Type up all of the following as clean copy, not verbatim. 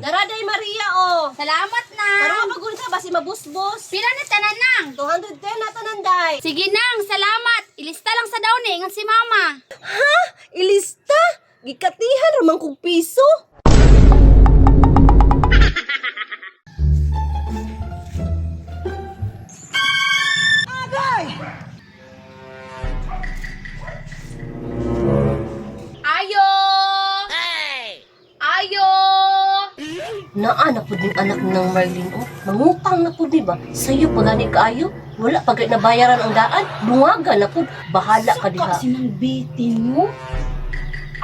Daraday Maria oh. Salamat na. Karon pagul ka basi mabusbos. Pila na tanan nang? 210 na tanan day. Sige nang, salamat. Ilista lang sa daw ni ingon si mama. Ha? Ilista? Gikatihan ra man kog piso. Ayo! Ayo! Naa na pud ning anak ng Marlene oh. Mangutang na pud ni ba? Sayo pa gani kaayo. Wala pa gani nabayaran ang daan. Dungaga na pud. Bahala ka diha. Sinang bitin mo?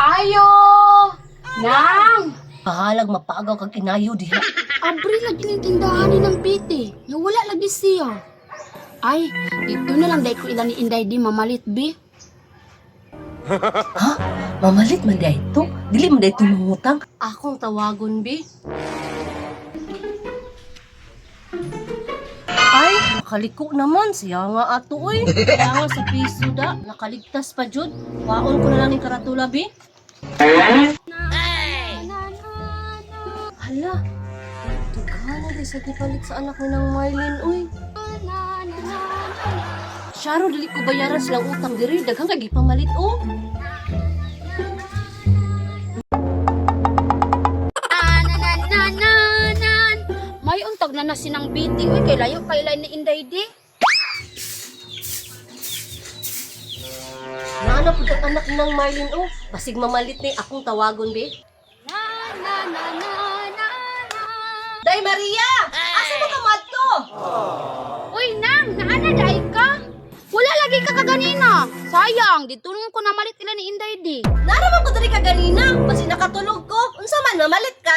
Ayo! Nang! Bahalag mapagaw kag inayo diha. Abre lagi ng tindahan ni ng biti. Nawala lagi siya. Ay, dito na lang dahil ko ilan ni Inday di mamalit, bi. Ha? Mamalit man di ito? Dili man di ito mangutang? Akong tawagon, bi. Ay, nakaliko naman. Siya nga ato, oy. Kaya nga sa piso da. Nakaligtas pa, jud. Waon ko na lang yung karatula, bi. Hala, tugana di sa gipalit sa anak ni ng Marlene, uy. Syaro, dili ko bayaran silang utang diri. Daghang kay gipamalit, oh. Ananananan. May untag na na sinang biti, uy. Kay layo kay ilan ni Inday di. Naana pud ang anak ng Marlene, oh. Basig mamalit ni akong tawagon, be. Na na na na na na. Day Maria! Asa mo ka madto? Uy, nang, naana dai ka? Wala lagi ka kaganina. Sayang, dito nung ko namalit ila ni Inday di. Naraman ko diri ka ganina. Basi nakatulog ko. Unsa man mamalit ka?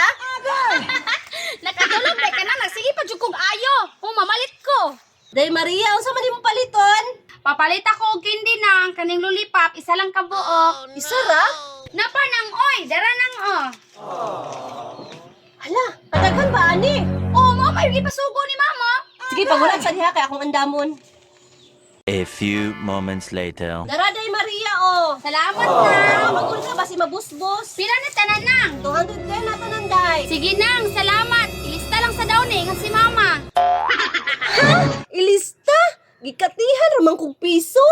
Nakatulog dai ka na, nagsige pa jud kog ayo. Kung mamalit ko. Day Maria, unsa man imong paliton? Papalit ako og candy nang kaning lollipop, isa lang ka buok. Isa ra? Napa nang oy, dara nang oh. Hala, kadaghan ba ani? Oh, mo may gipasugo ni mama. Sige, pagulat sa diha kay akong andamon. A few moments later. Dara Day Maria, oh. Salamat na. Magul ka basi mabusbos. Pila na tanan nang? 210 na tanan day. Sige nang, salamat. Ilista lang sa daw ni ingon si mama. Ilista? Gikatihan ra man kog piso.